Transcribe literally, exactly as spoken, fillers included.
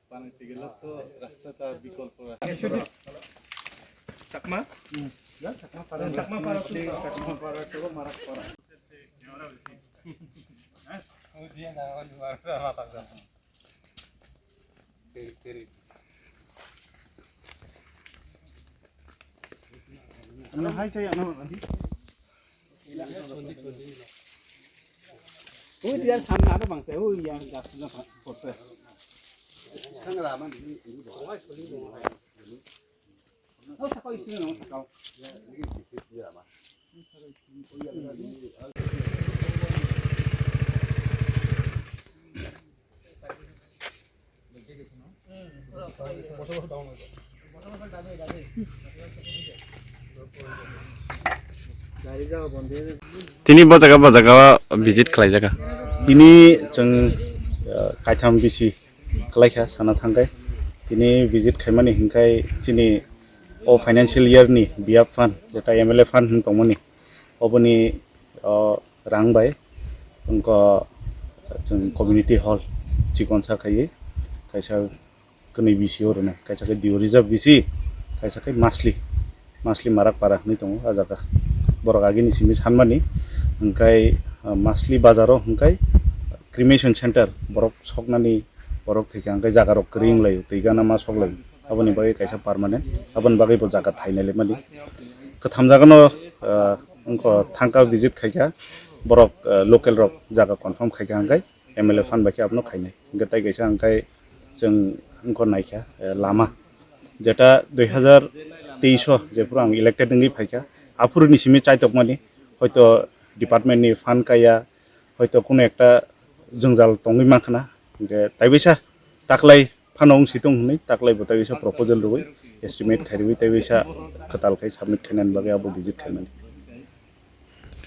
বানাইতে গেলে তো রাস্তাটা বিকল্প আছে। চাকমা? হুম। চাকমা পাড়া। চাকমা পাড়া তো। চাকমা পাড়া তো মারাক পাড়া। Ano hai chai ano. Ui, dia samne aro bangsa, ui, yang gas na porse. Tini bo jaga, bo jaga o visit khlai jaga. Tini chwng, uh, kaitham bisi khlai kha sana thangkai. Tini visit khaimani hinkhai chini o financial year ni B F fund, jeta M L A fund hin tongmani, oboni, uh, rang bai wngkha chwng community hall chikonsa khaiwi kaisa kwnwi bisi o rwnai, kaisa khe Diu Reserve bisi, kaisa khe Masli, Masli Marak Para hinwi tongo a jaga. Borok agini simi sanmani, hwnkhe, ah, Masli bazaro hwnkhe cremation center borok soknani borok thwikha hwnkhe jaga rok kwrwi wnglaio, twi gana ma soklaio, aboni bagwi kaisa permanent, aboni bagwi bo jaga thainai lemani. Kwtham jagano, ah, wngkha thangka visit khaikha borok, ah, local rok jaga confirm khaikha hwnkhe M L A fund bai khe abono khainai. Hwnkhe tai kaisa hwnkhe chwng wngkha naikha, eh, lama. Jeta dui hazar teis o jephuru ang elected wngwi phaikha, aphuruni simi chaitokmani, hoito department ni fund kaya, hoito kuno ekta jwngjal tongwi mankha na. Hwnkhe tai bisa taklai phano wngsi tong hwnwi taklai bo tai bisa proposal rwui estimate khairwi tai bisa kwtal khai submit khainani bagwi abo visit khaimani.